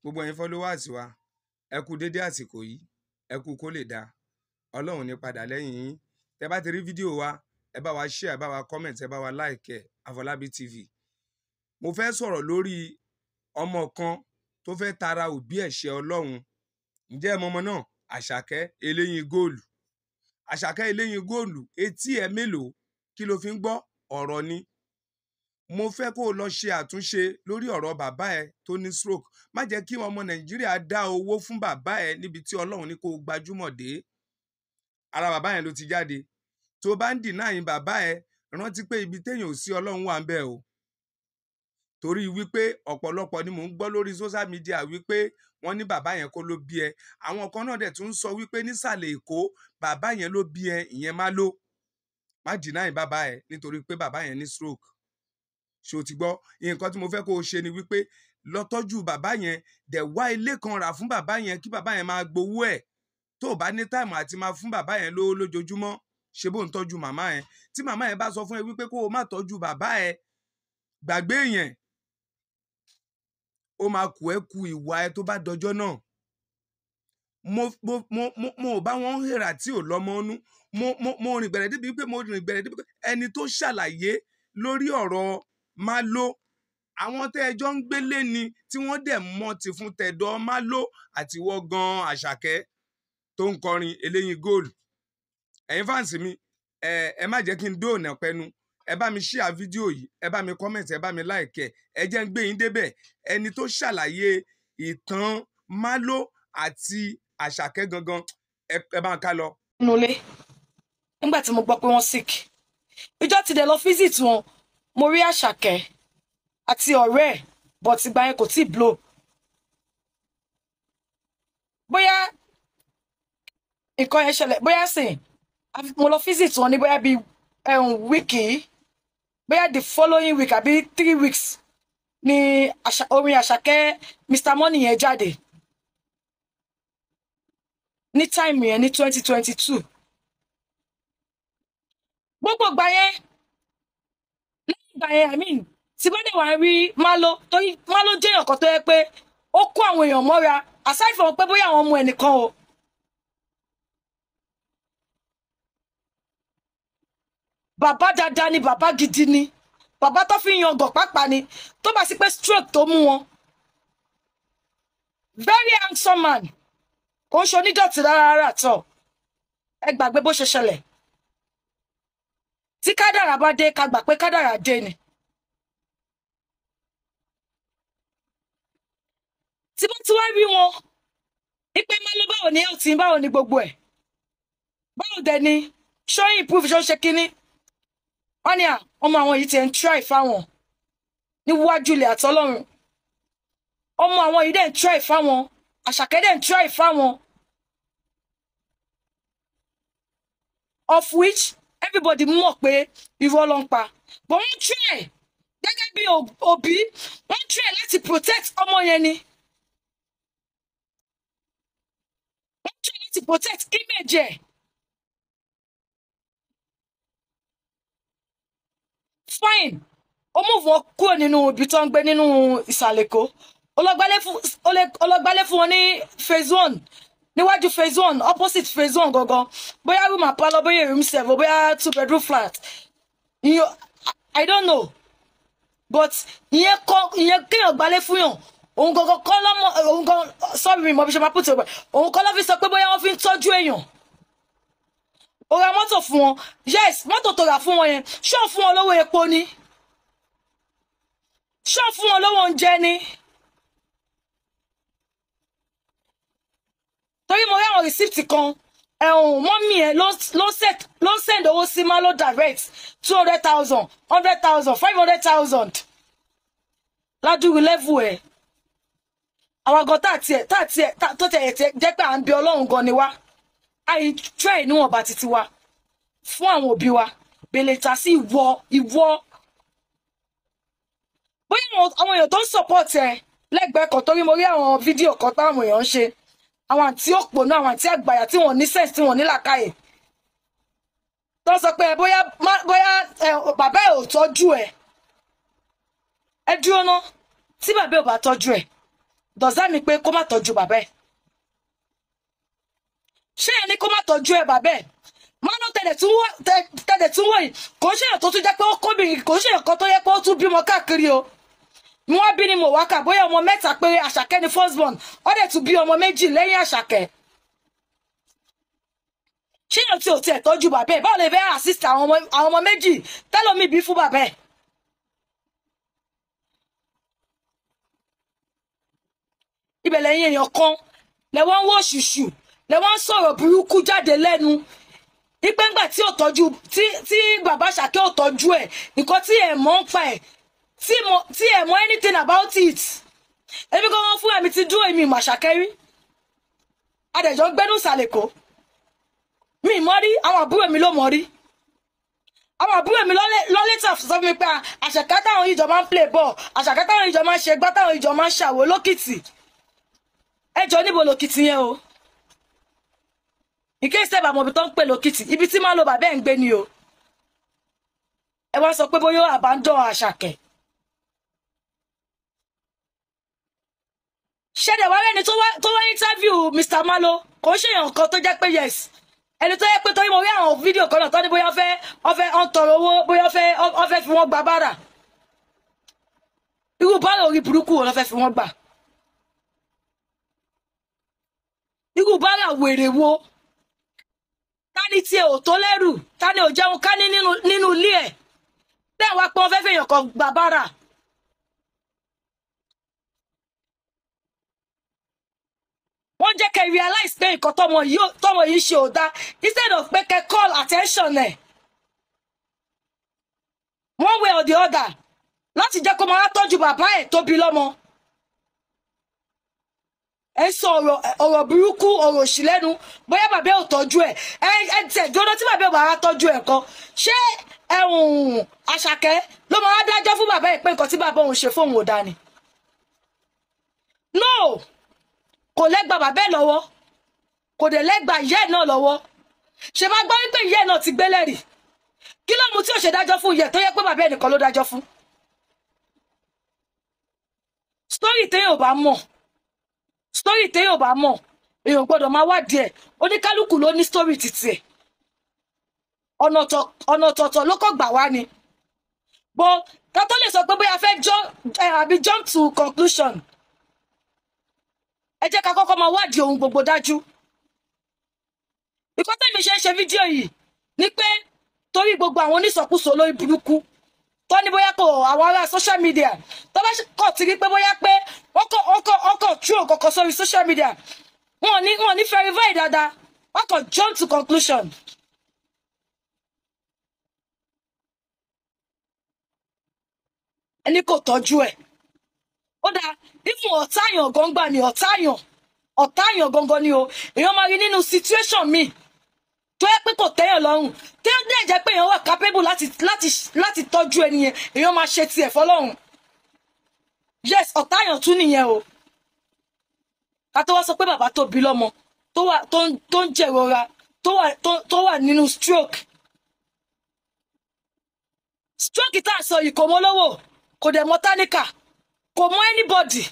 Gbogbo ẹ̀yin followers wa, ẹ kú dédé àsìkò yìí, ẹ kú kó lè dáa. Ọlọ́run ní padà lẹ́yìn yín. Tẹ bá ti rí fídíò wa, ẹ bá wa share, ẹ bá wa comment, ẹ bá wa like ẹ, Afọlábí TV. Mo fẹ́ sọ̀rọ̀ lórí ọmọ kan tó fẹ́ tara òbí ẹ̀ ṣe Ọlọ́run. Ǹjẹ́ ẹ mọ ọmọ náà? Àṣàkẹ́ eléyín góòlù. Àṣàkẹ́ eléyín góòlù, etí ẹ mélòó? Kí ló fi ń gbọ́? Ọ̀rọ̀ ni. Mo fẹ́ kó o lọ ṣe àtúnṣe lórí ọ̀rọ̀ bàbá ẹ tó ní stroke. Má jẹ́ kí ọmọ Nàìjíríà dá owó fún bàbá ẹ níbi tí Ọlọ́run ní kó o gbajúmọ̀ dé. Ara bàbá yẹn ló ti jáde. Tó bá ń dìnáyìn bàbá ẹ, rántí pé ibi téèyàn ò sí Ọlọ́run wà ń bẹ̀ o. Torí wípé ọ̀pọ̀lọpọ̀ ni mò ń gbọ́ lórí social media wípé wọ́n ní bàbá yẹn kó ló bí ẹ. Àwọn kan náà dẹ̀ tún ń sọ wípé nísàlẹ̀ Èkó bàbá yẹn ló bí ẹ, ìyẹn má ló. Má dìnáyìn bàbá ẹ nítorí pé bàbá yẹn ní stroke. Ṣé o ti gbọ́? Nǹkan tí mo fẹ́ kó o ṣe ni wípé lọ tọ́jú bàbá yẹn, dẹ̀ wá ilé kan rà fún bàbá yẹn kí bàbá yẹn máa gbowó ẹ̀. Tó o bá ní táìmù àti máa fún bàbá yẹn lówó lójoojúmọ́, ṣe bó ń tọ́jú màmá yẹn. Tí màmá yẹn bá sọ fún ẹ wípé kó o má tọ́jú bàbá ẹ, gbàgbé yẹn. Ó máa kù ẹ́ ku ìwà ẹ tó bá dọjọ́ náà. Mo ò bá wọn hèrà tí ò lọ́mọ nú. Mo rìn gbẹ̀rẹ̀ débi pé mo rìn gbẹ̀rẹ̀ débi pé ẹni tó ṣàlàyé lórí ọ̀rọ̀ Malo, àwọn tẹ́ ẹjọ́ ń gbélé ni tí wọ́n dẹ̀ mọ́ ti fún tẹ̀dọ̀ Malo àti ìwọ gan-an Àṣàkẹ́ tó ń kọrin eléyín góòlù. Ẹ̀yin fáǹsì mi, ẹ má jẹ́ kí n dóònà pẹnu. Ẹ bá mi share fídíò yìí, ẹ bá mi comment, ẹ bá mi like ẹ. Ẹ jẹ́ ń gbé yín débẹ̀. Ẹni tó ṣàlàyé ìtàn Malo àti Àṣàkẹ́ gangan, ẹ bá ń ká lọ. Nulẹ̀ nígbà tí mo gbọ́ pé wọ́n sick, ìjọ ti dẹ̀ lọ visit wọn, mo rí Àṣàkẹ́ àti ọ̀rẹ́ ẹ̀, but ìgbà yẹn kò tíì blow. Bóyá nǹkan yẹn ṣẹlẹ̀, bóyá sìn mo lọ visit wọn ní bóyá bíi week yìí, bóyá the following week àbí 3 weeks ni orin Àṣàkẹ́ Mr Money yẹn jáde ní time yẹn ní 2022. Gbogbo ìgbà yẹn, lẹ́yìn ìgbà yẹn, I mean, tí bá dẹ̀ wá rí Malo, torí Malo jẹ́ èèyàn kan tó yẹ pé ó kó àwọn èèyàn mọ́ra, aside from pé bóyá àwọn ọmọ ẹnìkan o. Bàbá dáadáa ni, bàbá gidi ni, bàbá tó fi ń yangàn pàápàá ni, tó bá sí pé stroke tó mú wọn. Very handsome man, kò ń ṣe onídọ̀tí rárá rárá tọ̀. Ẹ gbàgbé bó ṣe ṣẹlẹ̀. Tí kádàrà bá dé, ká gbà pé kádàrà dé ni. Tí bá ti wá rí wọn, ipe Malo báwo ni health, báwo ni gbogbo ẹ̀, báwo dẹ̀ ni, ṣó improve, ṣó ṣe kínní. Wọ́n ní à, ọmọ àwọn yìí ti ń try fáwọn níwájú ilẹ̀ àtọlọ́run. Ọmọ àwọn yìí dẹ̀ ń try fáwọn, Àṣàkẹ́ dẹ̀ ń try fáwọn. Of which everybody mọ̀ pé irọ́ ló ń pa. But wọ́n try gẹ́gẹ́ bí òbí, wọ́n try láti protect ọmọ yẹn ni. Wọ́n try láti protect image ẹ̀. Fine, ó mú wọn kúrò nínú ibi tó ń gbé nínú ìsàlẹ̀ Èkó. Ó lọ gbálé fún wọn ní phase 1, níwájú phase 1, opposite phase 1 gangan. Bóyá room and parlour, bóyá room 7, bóyá 2 bedroom flat. I don't know. But ìyẹn kọ́, ìyẹn kéèyàn gbálé fún yàn. Òun gangan kọ́ lọ́mọ, òun gan, sorry mi mọ̀ bí ṣe máa put it, òun kọ́ ló fi sọ pé bóyá wọ́n fi ń tọ́jú èèyàn. Ó ra mọ́tò fún wọn. Yes, mọ́tò tó rà fún wọn yẹn, ṣó fún wọn lówó epo ni? Ṣó fún wọn lówó oúnjẹ ni? Torí mo rí àwọn receipt kan, ẹ̀hún mọ́mí ẹ̀ ló ń send owó sí Malo direct, 200,000, 100,000, 500,000. Ládùúgbò level ẹ̀. Àwọn gan tá tiẹ̀ tó tiẹ̀ jẹ́ pé à ń bi Ọlọ́run gan ni wá. I try níwọ̀nba títí wa fún àwọn òbí wa, bèlè ta sí ìwọ ìwọ. Bóyá àwọn èèyàn tó ń support ẹ lẹ́gbẹ̀ẹ́ kan, torí mo rí àwọn fídíò kan táwọn èèyàn ń ṣe, àwọn àǹtí òpònú, àwọn àǹtí àgbàyà tí wọ́n ní sense, tí wọ́n ní làákàyè, tó sọ pé bóyá bàbá ẹ ò tọ́jú ẹ. Ẹ dúró ná, tí bàbá ẹ ò bá tọ́jú ẹ, Does that mean pé kó má tọ́jú bàbá ẹ̀? Ṣé ẹni kó má tọ́jú ẹ bàbá ẹ̀? Malo tẹ̀lẹ̀ tún wọ̀nyí kò ń ṣèyàn tó tún jẹ́ pé ó kóbìnrin, kò ń ṣèyàn kan tó yẹ pé ó tún bímọ káàkiri o. Wọ́n bí ni mo wá kà bóyá ọmọ mẹ́ta péré. Àṣàkẹ́ ni first born, ó dẹ̀ tún bí ọmọ méjì lẹ́yìn Àṣàkẹ́. Ṣéyàn tí ò tiẹ̀ tọ́jú bàbá ẹ̀, báwo lè fẹ́ assist àwọn ọmọ méjì tẹ́lómi bí fún bàbá ẹ̀? Ibẹ̀ lẹ́yìn èèyàn kan lẹ́wọ́n ń wò ṣùṣù, lẹ́wọ́n ń sọ̀rọ̀ burúkú jáde lẹ́nu ipe ńgbà tí ò tọ́jú tí bàbá Àṣàkẹ́ ò tọ́jú ẹ̀, nǹkan tí ẹ̀ mọ̀ ń pa ẹ̀, tí ẹ̀ mọ̀ anything about it. Èmi kan wọ́n fún ẹ̀mí ti dúró, èmi ìmọ̀ Àṣàkẹ́ rí, adẹ̀jọ́ ń gbẹ́nu ìsàlẹ̀ kó mi mọ̀ rí, àwọn àbúrò mi ló mọ̀ rí. Àwọn àbúrò mi lọ́lẹ́tà sọ fún mi pé Àṣàkẹ́ táwọn ìjọ máa ń play ball, Àṣàkẹ́ táwọn ìjọ máa ń ṣe gbá, táwọn ìjọ máa ń ṣàwó lókìtì. Ẹjọ́ níbo lókìtì yẹn o? In case tẹ́ bá mọ̀ ibi tó ń pè lókìtì, ibi tí máa lo bàbá ẹ̀ ń gbé ni o. Ẹ wá sọ pé bóyá àbádọ́ Àṣàkẹ́. Ṣẹ̀dẹ̀ wá rẹ́ni tó wá interview Mr. Malo, kò ń ṣèyàn kan tó jẹ́ pé yes, ẹni tó yẹ pé torí mo rí àwọn fídíò kan náà tó ní bóyá ọfẹ́ ọ̀n tọrọ owó, bóyá ọfẹ́ fi wọ́n gba bára. Irú bára orí burúkú wo ló fẹ́ fi wọ́n gbà? Irú bára wèrè wo? Tani tí ẹ ò tó lẹ́rù, tani ò jẹun ká ní nínú ilé ẹ̀, bẹ́ẹ̀ wá pé wọ́n fẹ́ fèèyàn kan gba bára. Wọ́n jẹ́ kẹ́ realize pé nǹkan tọ́mọ yìí ṣe ò dá, instead of pé kẹ́ call attention ẹ̀ one way or the other láti jẹ́ kó máa tọ́jú bàbá ẹ̀ tó bí lọ́mọ. Ẹ sọ ọ̀rọ̀ burúkú, ọ̀rọ̀ òṣì lẹ́nu, bóyá bàbá ò tọ́jú ẹ̀. Ẹ tẹ̀ dúró tí bàbá ò bá tọ́jú ẹ̀ kan, ṣé ẹ̀hún Àṣàkẹ́ ló máa dájọ́ fún bàbá ẹ̀ pé nǹkan tí bàbá òun ṣe fóun ò dá ni? No, kò lẹ́gba bàbá ẹ̀ lọ́wọ́, kò dẹ̀ lẹ́gba ìyá ẹ̀ náà lọ́wọ́. Ṣe máa gbọ́ wípé ìyá ẹ̀ náà ti gbélé rì? Kí ló mú tí ò ṣe dájọ́ fún ìyá ẹ̀ tó yẹ pé bàbá ẹ̀ nìkan ló dájọ́ fún? Story téèyàn ò bá mọ̀, story téèyàn ò bá mọ̀, èèyàn gbọ́dọ̀ máa wádìí ẹ̀. Oníkálukú ló ní story títì ẹ̀, ọ̀nà ọ̀tọ̀ọ̀tọ̀ ló kọ́ gbà wá ni. Bó ká tó lè sọ pé bóyá fẹ́ àbí jump to conclusion, ẹ jẹ́ ká kọ́kọ́ máa wádìí ohun gbogbo dájú. Ìkọ́ tẹ̀mí ṣe ń ṣe fídíò yìí ni pé torí gbogbo àwọn onísọkúsọ lórí burúkú tó ní bóyá kò àwọn ará social media tó bá kọ̀ ti rí pé bóyá pé wọ́n kọ̀ tú òkọ̀kọ̀ sórí social media, wọn ò ní verify dáadáa, wọ́n kọ̀ jump to conclusion. Ẹni kò tọ́jú ẹ̀, ó dáa, even ọ̀táyàn gangan ni, ọ̀táyàn gangan ni o. Èèyàn máa rí nínú situation mi tó yẹ pé kò tẹ́yàn lọ́rùn, tí ó dẹ̀ jẹ́ pé èèyàn wà capable láti tọ́jú ẹni yẹn, èèyàn máa ṣe tiẹ̀ fọlọ́run. Yes, ọ̀táyàn tún nìyẹn o. Ká tó wá sọ pé bàbá tó bí lọ́mọ tó ń jẹ̀rora, tó wà nínú stroke. Stroke tá a sọ yìí kò mọ lówó, kò dẹ̀ mọ táníkà, kò mọ anybody.